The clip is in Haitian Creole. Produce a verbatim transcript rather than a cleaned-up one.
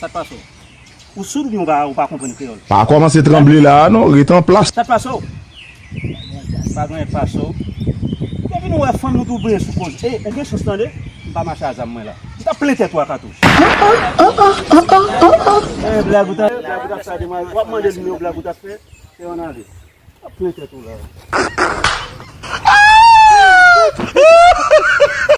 Sa k pase w? Ou soud oubyen ou pa, ou pa konprann kreyòl? Pa kòmanse tranble la a non, ret an plas. Sa k pase w? Pa gen anyen k pase w. Depi nou wè fanm nou tou benyen sou koze. E, ou gen chans tande, m pa mache a zam mwen la. M t ap plen tèt ou a katouch. E, blag ou t ap, blag ou t ap fè a demwazèl. W ap mande l nimewo blag ou t ap fè. Se ann ale. W ap plen tèt ou la.